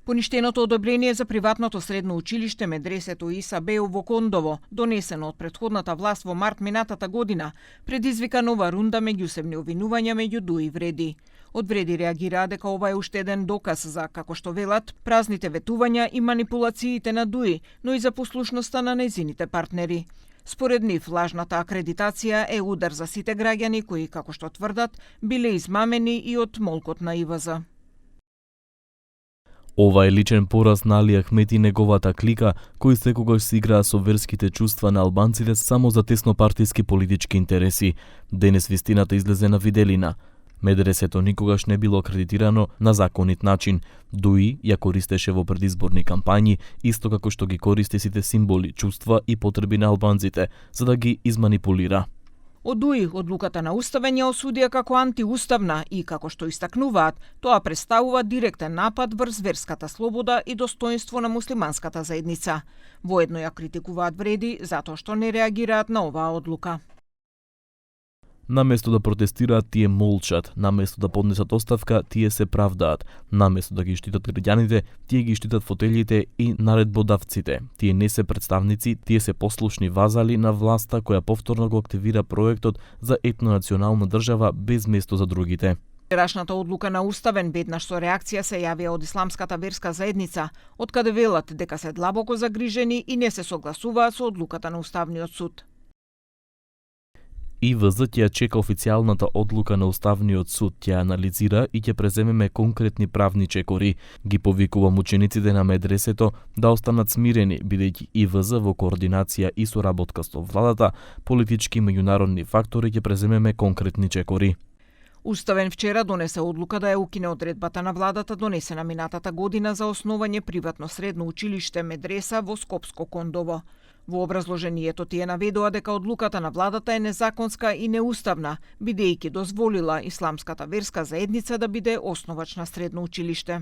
Поништеното одобрение за приватното средно училиште Медресето Иса Беу во Кондово, донесено од претходната власт во март минатата година, предизвика нова рунда меѓусебни обвинувања меѓу ДУИ Вреди. Од Вреди реагираа дека ова е уште еден доказ за, како што велат, празните ветувања и манипулациите на ДУИ, но и за послушноста на нејзините партнери. Според нив, лажната акредитација е удар за сите граѓани кои, како што тврдат, биле измамени и од молкот на ИВЗ. Ова е личен пораз на Али Ахмет и неговата клика, кои секогаш си играа со верските чувства на албанците само за теснопартиски политички интереси. Денес вистината излезе на виделина. Медресето никогаш не било акредитирано на законит начин. ДУИ ја користеше во предизборни кампањи, исто како што ги користи сите символи, чувства и потреби на албанците, за да ги изманипулира. Од ДУИ одлуката на Уставен ја осудија како антиуставна и, како што истакнуваат, тоа представува директен напад врз верската слобода и достоинство на муслиманската заедница. Воедно ја критикуваат Вреди затоа што не реагираат на оваа одлука. Наместо да протестираат, тие молчат. Наместо да поднесат оставка, тие се правдаат. Наместо да ги штитат граѓаните, тие ги штитат фотелите и наредбодавците. Тие не се представници, тие се послушни вазали на власта која повторно го активира проектот за етнонационална држава без место за другите. Вчерашната одлука на Уставен веднаш со реакција се јавија од исламската верска заедница, од каде велат дека се длабоко загрижени и не се согласуваат со одлуката на Уставниот суд. ИВЗ ќе чека официјалната одлука на Уставниот суд, ќе анализира и ќе преземеме конкретни правни чекори. Ги повикувам учениците на медресето да останат смирени, бидејќи ИВЗ во координација и соработка со владата, политички и меѓународни фактори ќе преземеме конкретни чекори. Уставен вчера донесе одлука да ја укине одредбата на владата донесена минатата година за основање приватно средно училиште Медреса во Скопско Кондово. Во образложението тие наведоа дека одлуката на владата е незаконска и неуставна, бидејќи дозволила исламската верска заедница да биде основач на средно училиште.